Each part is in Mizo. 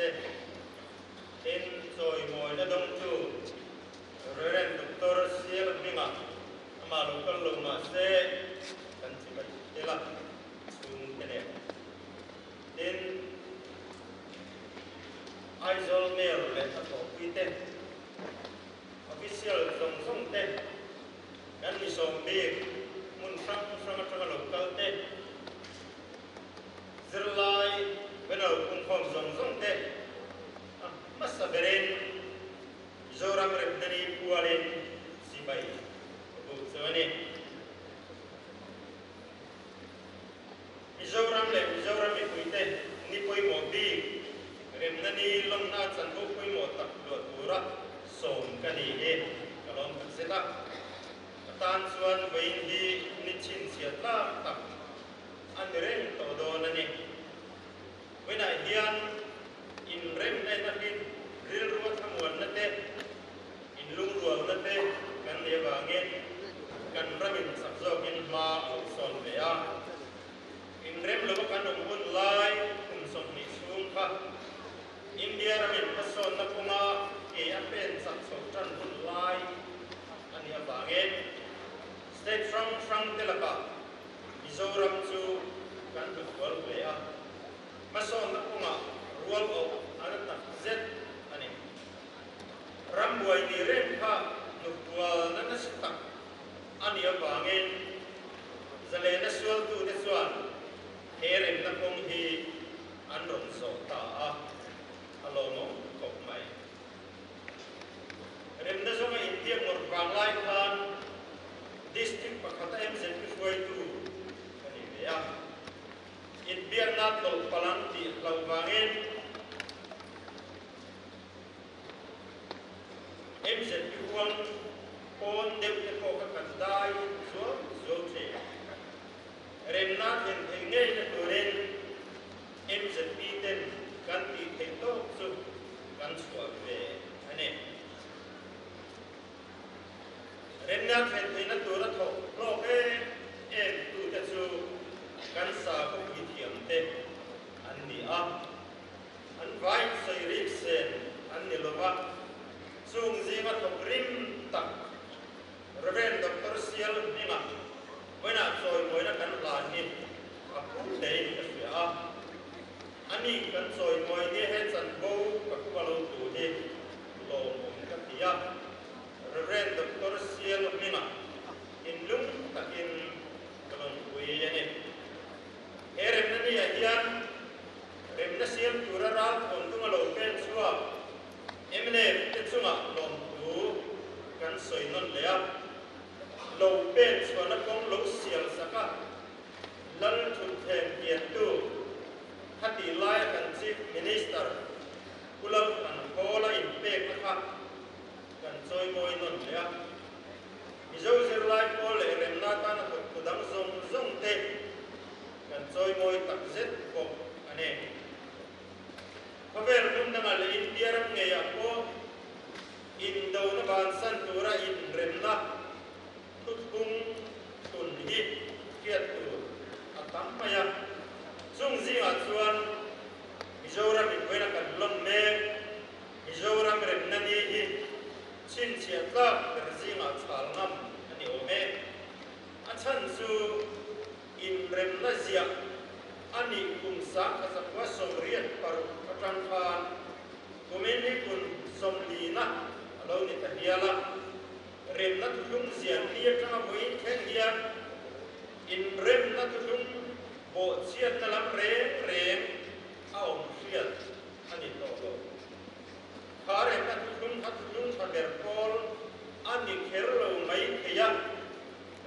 te, tin chawimawina dawngtu Rev. Doctor Sial hmingah amah lo kal lo mah se kan chibai tel a, chhungte nen. Tin, Aizawl Mayor leh a thawhpuite, Official zawng zawng te, kan mi sawm bik hmun hrang hrang atanga lo kal te, zirlai banner pungkhawm zawng zawng te a hmasa berin Mizoram Remnani pualin chibai a buk chu a ni. Mizoram leh Mizoram mipuite ni pawimawh bik remna ni lawmna chanvo pawimawh tak luah tura sawm ka ni hi ka lawm tak zet a. Ka tan chuan vawiin hi ni chhinchhiah tlak tak a ni reng tawh dawn a ni. Vawiinah hian inremna in a hlim rilrua thlamuanna te, inlungrualna te kan nih avangin kan ramin chak zawkin hma a lo sawn ve a. Inrem lova kan awm hun lai kum 20 chhung kha India ramin hmasawnna kawnga ke a pen chak chho tan hun lai a nih avangin state hrang hrang te lakah Mizoram chu kan hlufual hle a, hmasawnna kawngah rual awh a na tak zet a ni. Rambuai ni reng kha hnufualna nasa tak a nih avangin zalena sualtute chuan he remna kawng hi an rawn zawh ta a, a lawmawm khawp mai. Remna zawnga inbiak ngawrh vang lai khan District pakhata MZP hruaitu ka ni ve a. Inbiakna tlawlh palh ang tih hlauh vangin MZP huang pawn deuh te pawh ka kan dai zuau zuau thin. Remna thlen theih ngeina turin MZP ten kan tih theih tawk chu kan chhuah ve a ni. Remna thlen theihna tura thawk hlawk em em tute chu kan sakhaw puithiamte an ni a. An vai sawi rik sen an ni lova, chung zinga thawk rim tak Rev. Doctor Sial hmingah vawiinah chawimawina kan hlan hi a phu hlein ka hria a. Ani kan chawimawi ni he chanvo ka khupa lo tu hi lawmawm ka ti a. Rev. Doctor Sial hmingah thinlung takin ka lawmpui a ni. He remna ni-ah hian remna siam tura ral thawmtung a lo pen chhuak mnf te chungah lawmthu kan sawi nawn leh a. Lo pen chhuahna kawng lo sial sak a, Lal Thutthleng piantu khatih laia kan Chief Minister Pu Lalthanhawla inpekna kha kan chawimawi nawn leh a. Mizo zirlai pawl leh remna atana thawktu dang zawng zawng te kan chawimawi tak zet bawk a ni. Khawvel hmun dangah leh India ram ngeiah pawh indona bansan tura inremna thuthlung thlun hi hriat tur a tam mai a. Chung zingah chuan Mizoram invawiina kan lawm mek Mizoram remna ni hi chhinchhiah tlak ber zingah chhal ngam a ni awm e. A chhan chu inremna ziah a nih kum 1986 atang khan kumin hi kum 40na a lo ni ta hial a. Remna thuthlung ziah ni atanga vawiin thleng hian inremna thuthlung bawhchhiatna lam reng reng a awm hriat a ni tawh lo. Kha remna thuthlung kha thuthlung tha ber pawl a ni kher lo mai thei a,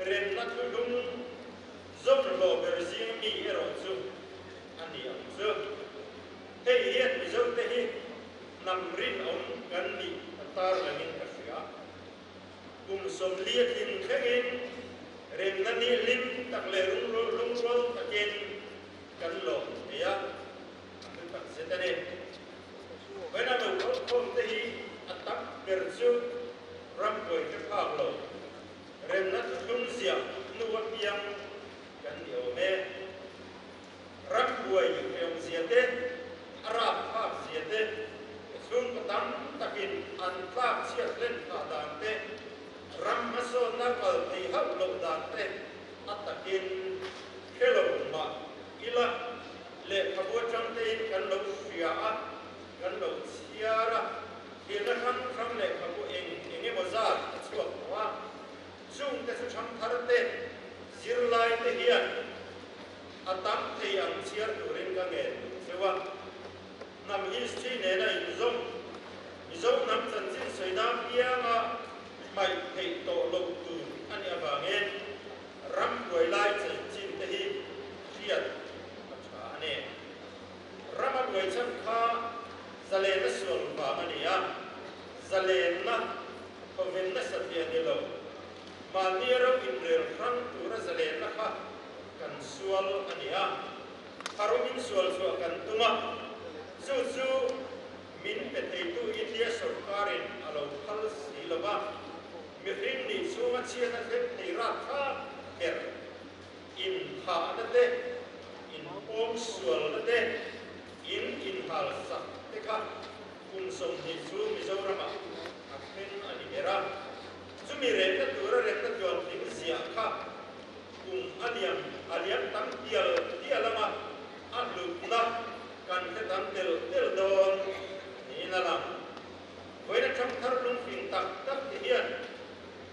remna thuthlung zawm hlawh ber zing mi erawh chu a ni ang chu. Hei hian Mizote hi hnam rinawm kan nih a tarlangin ka hria. Kum 40 a tling thlengin remna ni hlim tak leh lungrual takin kan lawm thei a, a hlu tak zet a ni. Vawiina lo kalkhawm te hi a tam ber chu rambuai hre phak lo, remna thuthlung ziah hnu apiang kan ni awm e. Rambuai hrehawm zia te, a rap phak zia te, tlak chhiat hlen phah dan te, ram hmasawnna kal thei hauh loh dan te a takin hre lo mah ila lehkhabu atang tein kan lo hria a, kan lo chhiar a, thilna hrang hrang lehkhabu eng eng emaw zat a chhuak tawh a, chungte chu thangthar te, zirlai te hian a tam thei ang chhiar turin ka ngen duh cheu a. Hnam history nena inzawm, Mizo hnam chanchin sawina pianga hmaih theih tawh loh tur a nih avangin ram buai lai chanchin te hi hriat a tha a ni. Rama buai chhan kha zalenna sual vang a ni a, zalenna thawvenna satliah ni lo, mahni ro inrel hrang tura zalenna kha kan sual a ni a. Tharum insual chhuah kan tum a, chu chu min pe theitu India sorkarin a lo phal si lo va, mihring nih chhunga chhiatna thleng thei rat thlak ber inthahna te, inpawmsualna te, in inhalsak te kha kum 20 chhung Mizoramah a thleng a ni ber a, chumi rehna tura remna tluantling ziah kha Kum a liam a liam tam tial tial anga a hlutna kan hre tam tel tel dawn niin a lang. Vawiin atang thar lungfing tak tak te hian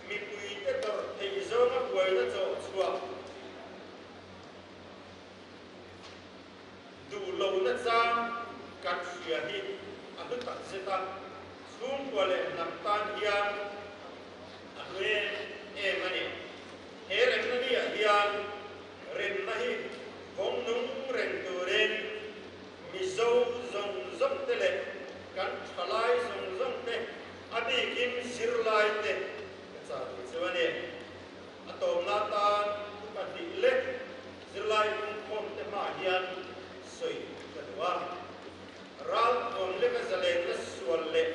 mipuite tawrh theih zawnga buaina chawh chhuah duh lohna chang kan hria hi a hlu tak zet a, chhungkua leh hnam tan hian a hlu em em a ni. He remna ni ah hian remna hi vawng nung reng turin Mizo zawng zawng te leh kan thalai zawng zawng te a bikin zirlai te ka chah duh chu a ni. A tawmna atan upa hnih lek zirlai pungkhawm te hmaah hian sawi ka duh a. Ralthuam leka zalenna sual leh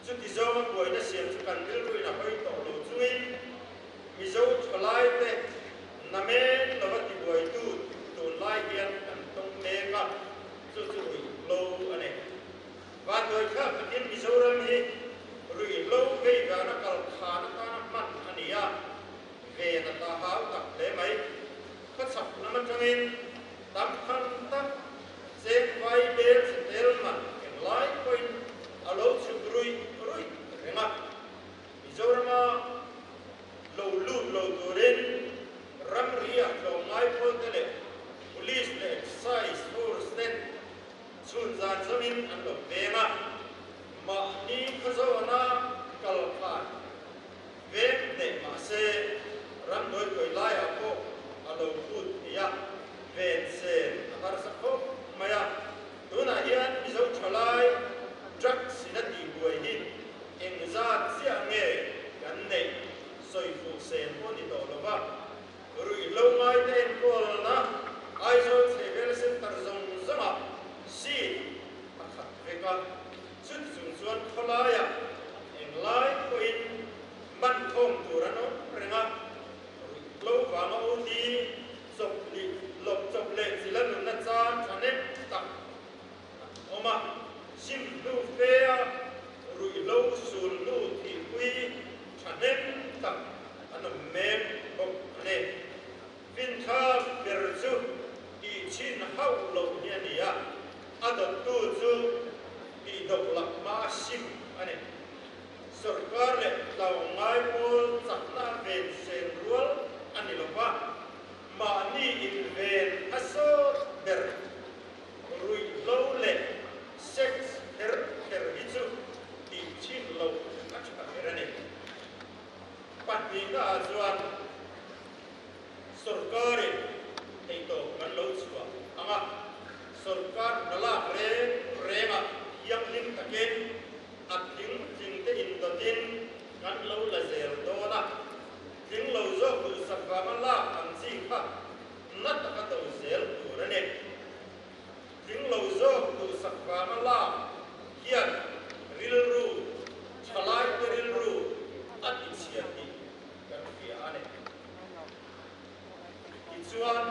Chuti zawnga buaina siam chu kan rilruin a hawi tawh lo chungin Mizo thalaite namen lova tibuaitu tunlai hian kan tawng mek a, chu chu ruihhlo a ni. Vanduaithlak takin Mizoram hi ruihhlo vei vana kal khan atana hman a ni a, ven a ta hau tak hle mai. Khawchhak lam atangin tam tham tak cheng vai bel che tel man englai pawhin a lo chhuk ruih ruih reng a. Mizorama lo lut lo turin ramri-ah tlawmngai pawlte leh Police leh Excise force ten chhun zan zamin an lo veng a, mahni khawzawna kal khan Veng hneh mahse ramhnuai kawi laiah pawh a lo lut thei a, ven sen a harsa khawp mai a. Tunah hian Mizo thalai drugs in a tihbuai hi engzat chiah nge kan neih sawi fuh sen pawh ni tawh lo va, ruihhlo ngaite enkawlna Aizawl chhehvel center zawng zawngah seat a khat vek a. Chuti chung chuan khawlaiah englai pawhin man khawm tur an awm reng a, ruihhlo vanga OD chawp lih lawp chawp leh chila nunna chan tha nem tak an awm a. Sim hnu fea ruihhlo sul hnu thihpui tha nem tak an awm mek bawk a ni. Finthlak ber chu tih chhin hauh loh hi a ni a, a dawttu chu tih dawk lak hma sim a ni. Sorkar leh tlawngngai pawl chakna ven sen rual a ni lo va, mahni inven a sawt ber ruihhlo leh sex kher kher hi chu tih chhin loh a tha ber a ni. Pahnihnaah chuan sorkarin theihtawp kan lo chhuah ang a, sorkar hna lak reng rengah thianghlim takin a tling tling te indawtin kan lo la zel dawn a, tling lo zawk duhsak vanga lak ang chi kha na taka do zel tur a ni. Tling lo zawk duhsak vanga lak hian rilru, thalaite rilru a tichhia tih kan hria a ni. Tichuan.